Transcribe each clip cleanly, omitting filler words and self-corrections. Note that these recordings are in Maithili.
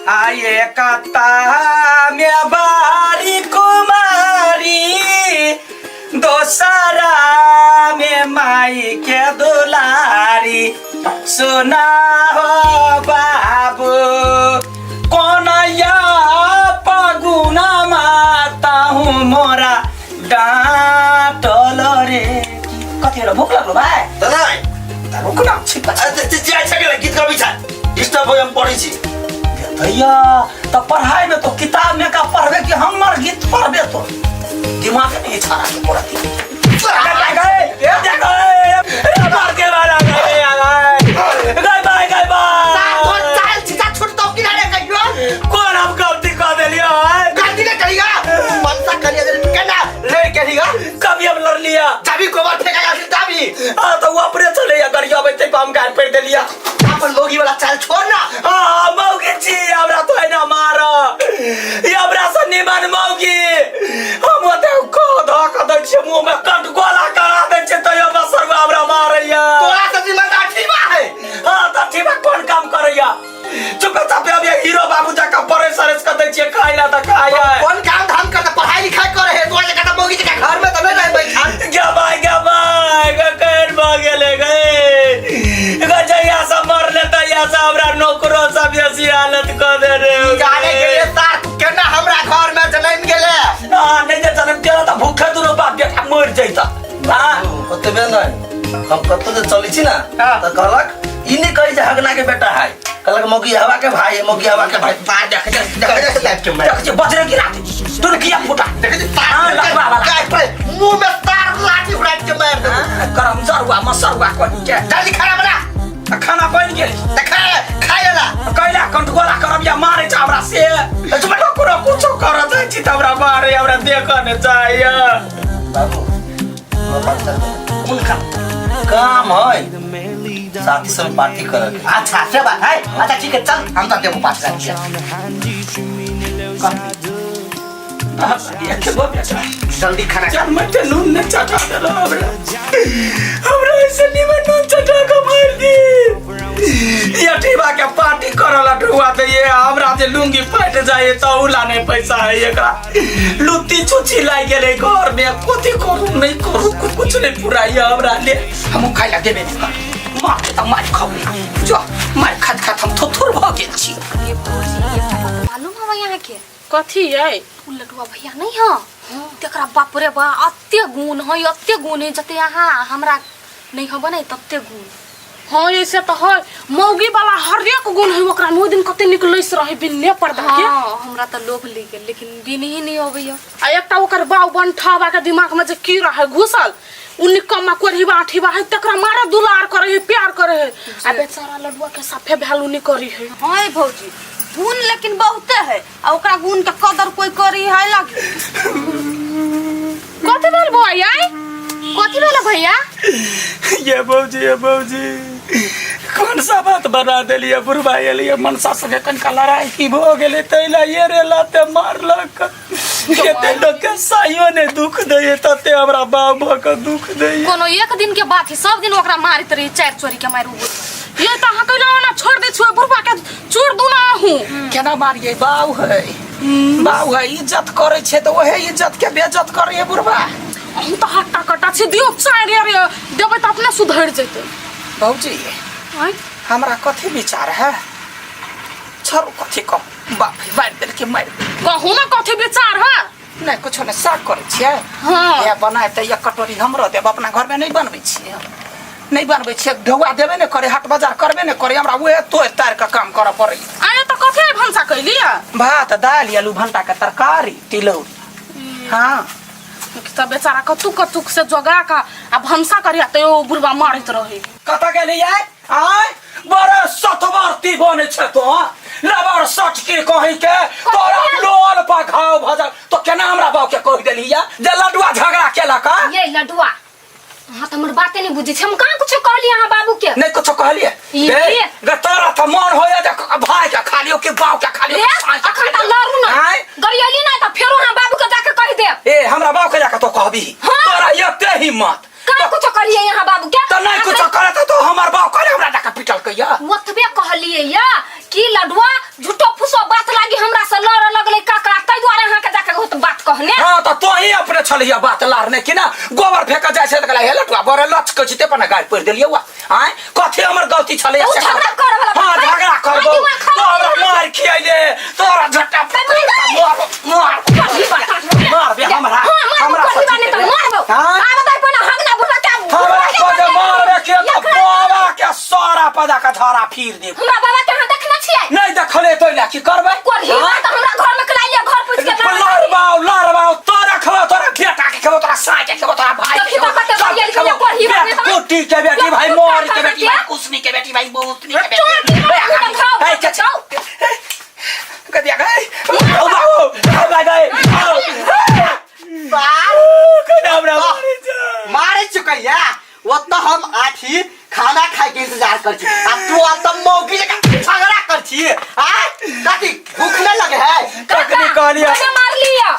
आये कता में बारी कुमारी दोसरा में माई के दुलारी सुना हो बाबू कोनया पगुना माता हूँ मोरा डाँटल रे। कथी भेलो, भूख लागलो भाइ? तऽ नहि। रुक न, छिपा। जाइ छै, गीत गबै छै, डिस्टर्ब होइ, हम पढ़ै छी। भैया तो पढ़ाई में तो किताब में का पढ़बे कि हमर गीत पढ़बे? तो दिमाग नहीं छाड़ा के पूरा दिन गए गए मार के मारा गए गए गए बाय गए बाय। चाल छिचा छुटतौ कि नहि रे कहियो? कोन हम गलती कर देलियो है? गलती नहि करिया, मनसा करिया जे केना लड़ के रिया। कभी हम लड़ लिया? चाबी गोबर फेंका गेल चाबी। हाँ तो वो अपने चले या गरिया बैठे हम गाड़ पेड़ देलिया। अपन मौगी वाला चाल छोड़ ना। हाँ मौगी छी हमरा तो है ना मार, ये हमरा से निमन मौगी हम ओते को धो के दै छियै, मुंह में कट गोला करा दै छियै, तैयो बसर हमरा मारैया। तोरा से निमन अठीबा है। हाँ तो ठीक बा, कोन काम करैया? चुप चाप अभी हीरो बाबू जका परे सरस के दै छियै खाइ ला त खाइ है। कोन काम धाम करता, पढ़ाई लिखाई करे है? तोरा जका मौगी जका घर में तो नहीं रहे बैठा। गे भाई गे भाई गे केहन भऽ गेलै गे गे, जहिया से मरले तहिया से हमरा नौकरो सब बेसी हालत कऽ देने। जाने के लिए तार तू केना हमरा घर में जनम गेले? हाँ नहीं जे जनम तेरा तऽ भूखे दुनू बाप बेटा मरि जैता। हाँ ओतबे नहि, हम कतौ जे चलै छी ने हाँ। तऽ कहलक ई नहि कहै जे हगना के बेटा है, कहलक मौगी हवा के भाई है, मौगी हवा के भाई। तार देख देख देख देख के मैं देख जे बजरे गिरा दे तुरकिया फुटा। देख देख तार। हाँ, लगवा वाला। गाय पर मुंह में तार लाठी उड़ा के मार दे। हाँ, करम जरुआ मसरुआ कही के। जल्दी खाना बना। आ खाना बनि गेल। त खा खाय ला। कैला कंटगोला करब या मारे छै हमरा से ककरो कुछो करऽ जाइ छी तऽ हमरा मारे, हमरा देखऽ ने चाहिए। बाबू, हमरा 500 रुपया। कोन काम? काम है साथी सब पार्टी करऽ के। अच्छा से बात है, अच्छा ठीक है, चल हम तो देबो 5000 रुपया। जल्दी खाना खा। जन्म के नून ने चटा देलो हमरा, हमरा ऐसे निमन नून चटा के मार दी। ये ठीबा के पार्टी करला ढुआ दे, ये हमरा जे लुंगी फाट जाए तो उला नहीं पैसा है, एकरा लुत्ती छुची लाग गेले घर में। कथी करू नहीं करू, कुछ कुछ नहीं पूरा ये हमरा ले। हम खाइ ला देबे नहीं कर, मार के त मार खाऊ जो मार खात खात हम थोथुर भ गेल छी। ये भौजी, एकटा बात मालूम हवा यहाँ के? कथी है? उ लडुआ भैया नहीं है तेकरा, बाप रे बा, अते गुण है, अते गुण है, जते यहाँ हमरा नहीं हबे नहीं तते गुण। हाँ ऐसे तो है, मौगी वाला हरेक गुण है ओकरा में। ओहि दिन कते निक लैस रहे बिन्ने पर्दा के। हाँ हमरा तो लोभ ले गेल, लेकिन बिन ही नहीं अबैया। आ एकटा ओकर बाउ बनठावा के दिमाग में जे की रहे घुसल, उ निकम्मा कोढ़ीबा अठीबा है, तकरा मारे दुलार करे है, प्यार करे है, आ बेचारा लडुआ के साफे वैल्यू नहीं करी है। हाँ भौजी, गुण लेकिन बहुते है, आ ओकरा गुण के कदर कोई करी है लगे। कथी भेल बौआ याई? कथी भेल भैया? ये भौजी, ये भौजी, कौन सा बात बना देलिए बुढ़बा एलिए मनसा संगे कनिका लड़ाई की भऽ गेलै तै ला ये रे लाते मारलक। एते लोक के साइयो ने दुख दैये तते हमरा बाप भऽ के दुख दैये। कोनो एक दिन के बात है, सब दिन ओकरा मारैत रही, चारि चोरी के मारि उ बुढ़बा। ये तो अहाँ कैला ओना छोड़ दे छुए बुढ़बा के, चूर दूना अहूँ। केना मारिए? बाऊ है, बाऊ है, इज्जत करै छै तऽ ओहे इज्जत के बेइज्जत करैये बुढ़बा। अहूँ तऽ हट्टा कट्टा छी, दियौ चारि रे देबै तऽ अपने सुधरि जेतै। भौजी। आँय? हमरा कथी विचार है, छोड़ू, कथी कहू, बाप रे, मारि देलकै, मारि देलकै। कहू ने कथी विचार है? नहि कुछो नहि, साग करै छियै। हाँ। ये बनाए तऽ एक कटोरी हमरो देब, अपना घरमे नहि बनबै छियै, हम नहि बनबै छियै, ढौआ देबे नहि करै, हाट बाजार करबे नहि करै, हमरा उहे तोड़ि ताड़ि कऽ काम करऽ पड़ै। आये तऽ कथी भनसा कैली? भात दालि आलू भंटा के तरकारी तिलौरी। हाँ तऽ बेचारा कतुक कतुक से जोगा का आ भनसा करिया तऽ ओ बुढ़बा मारैत रहे। कतऽ गेली आइ? आय बड़े सतवर्ती बने छै तो, लबर सट के कही के तोरा लोल पर घाव भ जा तो केना हमरा बाप के कहि देली या जे लडुआ झगड़ा केलक? आ? ये लडुआ, अहाँ तऽ हमर बाते नहीं बुझै छी, हम कहाँ कुछो कहलियै अहाँ बाबू के? नहीं कुछो कहलिए। ई ए, के? गे तोरा तऽ मन होया जे भाई के खा लियो कि बाप के खा लियो ए, कि साँझ के खा अखन तऽ लियो। लड़ू ना। आँय? गरियली ना तऽ फेरो अहाँ बाबू के जाके कहि देब। ए हमरा बाप के जाके तो कहबी? हाँ। तोरा एते हिम्मत? कहाँ कुछो कहलियै यहाँ बाबू के? तऽ नहीं कुछो करे तो हमर बाप कहले हमरा जाके पिटल कहिया। ओतबे कहलियै या कि लडुआ झूठो फूसो बात छलैया बात लारने कि ना गोबर फेंक जाइ छै त कहला हे लटुआ बड़े लचकै छी ते पर ना गारि पढ़ि देलियौ आँय कथी हमर गलती छलैया ओ से झगड़ा करऽ वाला हाँ बात है। झगड़ा करबो दिमाग खराब तो हमरा मार खियैले तोरा झट्टा मार मार मार बे हमरा हमरा हमरा नहीं तो मारबो हाँ? आब तो पहिने हगना बुढ़वा के हमरा पदे मारबे के तो बाबा के सारा पदा का धारा फिर देब हमरा बाबा के अहाँ देखने छियै नहीं देखले तो ला की करबै कोढ़ी बा तो हमरा घर में कलाइए घर पूछ के लड़बाओ लड़बाओ तोरा खबो तोरा बेटा के खबो तोरा साय के खबो तोरा भाई के देखी तो कते खबो बढ़िया लिखल है, कोढ़ी बा बेटा कुटी के बेटी भाई मोर के बेटी भाई कुसनी के बेटी भाई बहुतनी के बेटी चोर ए के के कदिया गए ओ बाबू ओ भाई गए कना हमरा मारे जा मारे चुकैया वो तो हम आठी खाना खाए के इंतजार कर छी आ तू आ त मौगी जका झगड़ा कर छी आ कथी भूख न लगे है कखनी कहलिया मैंने मार लिया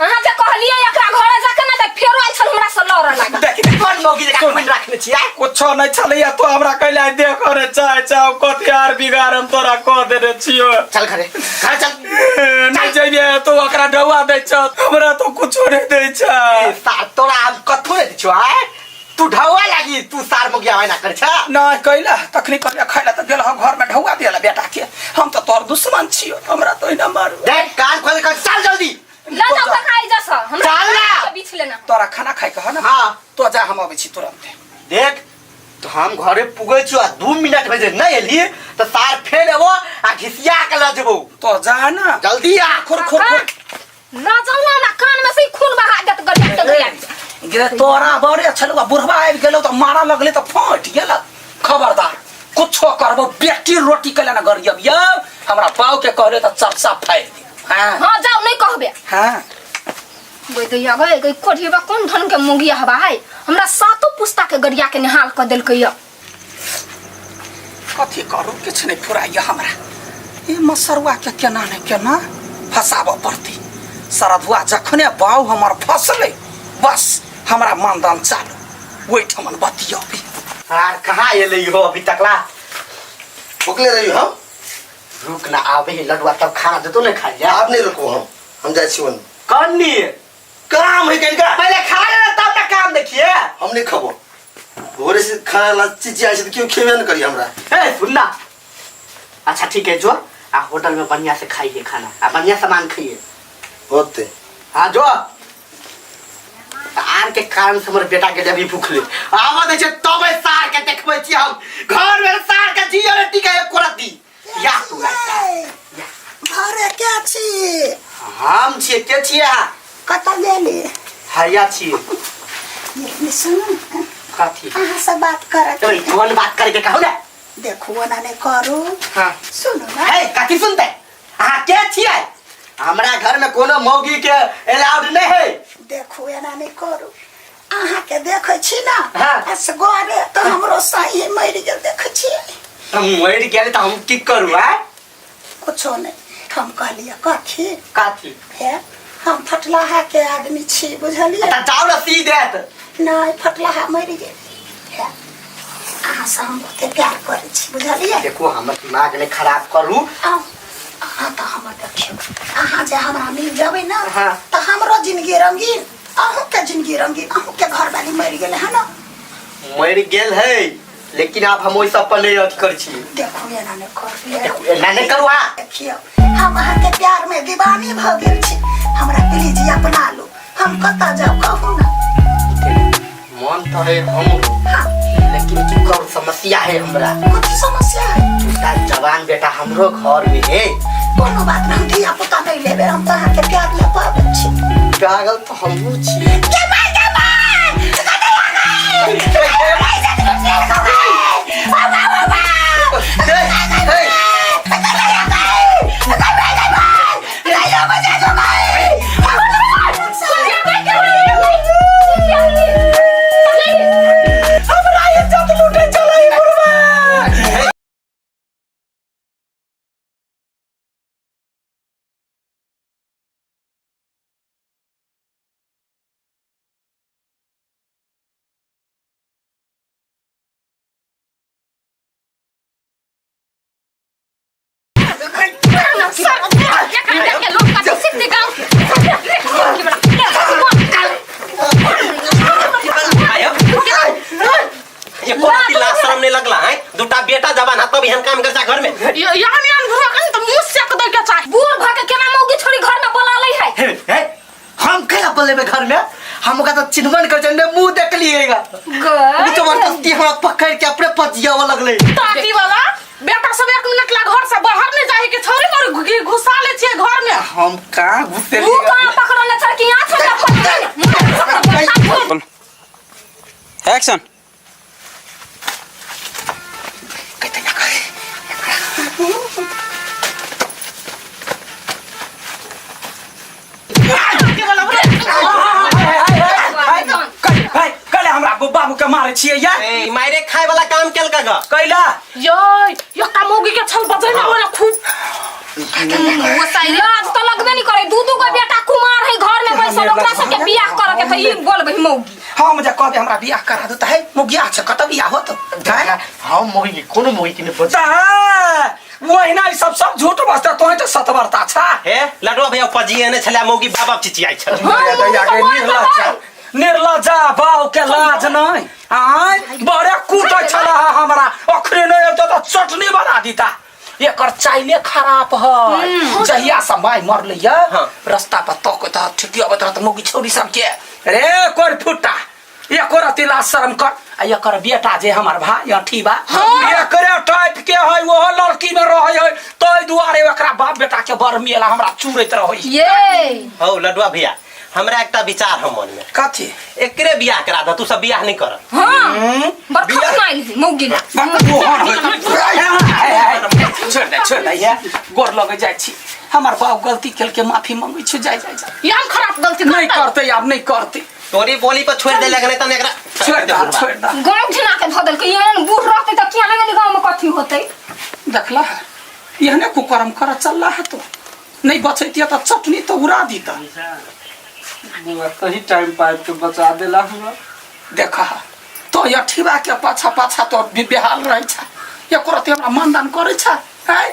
अहाँ जे कहलियै एकरा घरे जाके ना तऽ फेरो आयल छल हमरा से लड़ऽ लागल देख कोन मौगी जका खून रखने छी आ कुछो नहीं छलैया तो हमरा कैला देख रे चाहे चाहो कथी आर बिगाड़ हम तोरा कह देने छियो चल घरे घरे चल नहीं जइबे तो ओकरा डौआ दै छ हमरा तो कुछो नहीं दै छ ए, सार तोरा हम कथू नहीं दिछो आ तू ढौआ लागी तू सार मौगी आवे ना कर छ ना कैला तखनी कहलिया खैला तऽ गेल हम घर में ढौआ दियला बेटा के हम तो तोर दुश्मन छियो हमरा तो ना मारू देख कान खोल कर चल जल्दी ल जाउ काका आइ जस हमरा चल ना। के बीछ लेना तोरा खाना खाइ के ह ना हाँ। तो जा हम अबै छी तुरंते देख तो हम घरे पुगे छियो आ 2 मिनट में जे नहीं एली तो सार फेर एबो आ घिसिया के ल जेबो तो जा ना जल्दी आ खुर खुर खुर न जाउ ना हमरा कान में से खून बहा देत गलिया के गलिया गे तोरा बड़े छलुआ बुढ़वा आबि गेलौ तऽ मारा लगले तऽ फटि गेल खबरदार कुछो करबो बेटी रोटी कैला ना गरियब यौ हमरा बाऊ के कहले तऽ चर्चा फैल गेल हाँ हां जाउ नहीं कहबे हाँ गई दैया गई गई कोढ़ीबा कोन धन के मुंगिया हवा है हमरा सातो पुस्ता के गरिया के निहाल क देलकै य कथी करू किछु नहीं फुराइया हमरा ई मसरुआ के केना ने केना फसाबऽ पड़तै सरधुआ जखने बाऊ हमर फसलै बस हमरा मानदान चालू ओहिठमन बतियबै यार कहाँ एले हो अभी तकला भुखले रही हम रुक ना आवे ही लडुआ तब खाना देतो नहीं खाई जा आप नहीं रुको हम जाइ छी ओन कन्नी काम है कनिका पहले खा लेना तब ना काम देखिए हम नहीं खबो भोरे से खाना ला चिचिया छै तऽ केओ खेबे न करी हमरा ए सुन ना अच्छा ठीक है जो आ होटल में बढ़िया से खाइए खाना आ बढ़िया सामान खाइए होते हाँ जो आर के कारण से हमर बेटा के अभी भूखले आवा दे छै तबे सार के देखबै छी हम घर में सार के जियो रे टिका एक दी या तू घरे के छी हम छियै के छियै अहाँ? कतऽ गेली हरिया छियै ये सुनू ने कथी अहाँ से बात करत तो कौन बात करके कहू ना देखू ओना नहि करू हाँ सुनू ने हे कथी सुनते अहाँ के छियै हमरा घर में कोनो मौगी के अलाउड नहीं है देखू एना नहि करू अहाँके देखै छी ना हाँ। असगरे तऽ हमरो सही मरि गेल देखै छियै हम मरि गेल तऽ हम की करू आ कुछो नहि हम कहलियै कथी कथी हे हम फटलाहा के आदमी छी बुझलियै तऽ जाउ ने सी देत नहि फटलाहा मरि गेल हे अहाँ से हम बहुते प्यार करै छी बुझलियै देखू हमर दिमाग नहि खराब करू आउ अहाँ तऽ हमर देखियौ अहाँ जे हमरा मिल जेबै ना हाँ। तऽ हमरो जिंदगी रंगीन अहूँके जिंदगी रंगीन अहूँके घरवाली मरि गेलै है ना मरि गेल है लेकिन आब हम ओहि सब पर नहीं अथी करै छी देखू एना नहि करू देखू एना नहि करू अहाँ देखियौ हम अहाँके प्यार में दीवानी भऽ गेल छी हमरा प्लीज अपना लू हम कतऽ जाउ कहू ना मन तो है हमरो हाँ लेकिन की करू समस्या है हमरा कथी समस्या है दूटा जवान बेटा हमरो घर में है कोनो बात नहीं हम धिया पुता नहीं लेबै हम तऽ अहाँके प्यार में पागल छी पागल तो हमहूँ छी गे माय गे माय कतऽ आ गई बोलेबे घर में हम ओकरा तो चिन्हबे नहीं करै ने मुंह देखलिएगा गए जबरदस्ती हमरा पकड़ के अपने पजियावा लगले ताती वाला बेटा सब एक मिनट ला घर से बाहर नहीं जाए के छोरी मोर घुसा ले छिए घर में हम कहाँ घुसे ऊ कहाँ पकड़ने छल कि यहाँ छोटा पकड़ एक्शन कले हमरा बाबू के मारे छियै यार ए मारे खाए वाला काम केलका ग कैला यो यो कामोगी के छल बजै ना होला खूब लाज तो लगबे नहीं करे दू दू गो बेटा कुमार है घर में बैसल ओकरा सबके बियाह करे के त ई बोलबै मौगी हम जे कहबे हमरा बियाह करा दू त है मुगिया छ कत बियाह होत हम मोगी कोनो मोगी के नहीं बजा ओहिना ई सब सब झूठ बजता तोहे त सतबरता छा हे लडुआ भैया पजिए ने छला मौगी बाबा चिचियाई छल निर्लज्जा निर्लज्जा बाउ के लाज नहीं आय बड़े कूटे छला हमरा अखरे नहीं अबतो त चटनी बना दीता एकर चाइले खराब है जहिया से माय मरले या हाँ। रास्ता पर तक त ठेकी अबत रहत मौगी छौरी सब के रे कोर फुटा एको रति लाज शर्म कर आ एकर बेटा जे हमर भाई अथी बा एकरे टाइप के है ओहो लड़की में रहे है तै दुआरे ओकरा बाप बेटा के बर मेला हमरा चूरैत रहे ये हौ लडुआ भैया हमरा एकटा विचार हम मन में कथी एकरे बियाह करा दे तू सब बियाह नहीं कर हाँ बरखा सुनाइल है मौगी ला छोड़ दे छोड़ दे ये गोर लगे जाइ छी हमर बाप गलती केल के माफी मंगै छी जाय जाय जाय याम खराब गलती नहीं करतै। करते आब नहीं करते तोरी बोली पर छोड़ दे लगने तने एकरा छोड़ दे छोड़ दे गाँव घिना के धऽ देलकै एहन बूढ़ रहतै तऽ किया नहि गेलै गाँव में कथी होतै देखला एहने कुकर्म कर चलला है तो नहीं बचैती तो चटनी तो उड़ा दीता बुआ सही टाइम पाइप के बचा देला हमरा देखा तो अठीबा के पाछा पाछा तो बेहाल रहै छ एको रति हमरा मानदान करै छ है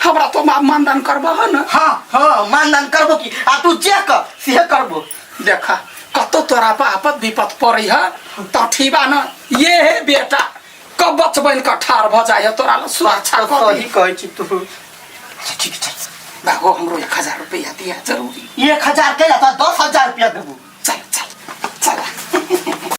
हमरा तो मानदान करबह न हाँ हाँ मानदान करबो की आ तू जे कर सेहे करबो देखा कतौ तोरा पर आपद विपद पड़ै है तऽ ठीबा न ये हे बेटा कवच बनि कऽ ठाढ़ भऽ जाइ है तोरा लए सुरक्षा तो कऽ सही दी कहै छी तू अच्छा ठीक छै बाबू हमरो 1000 रुपैआ दिया जरूरी 1000 के तो 10,000 रुपया देबू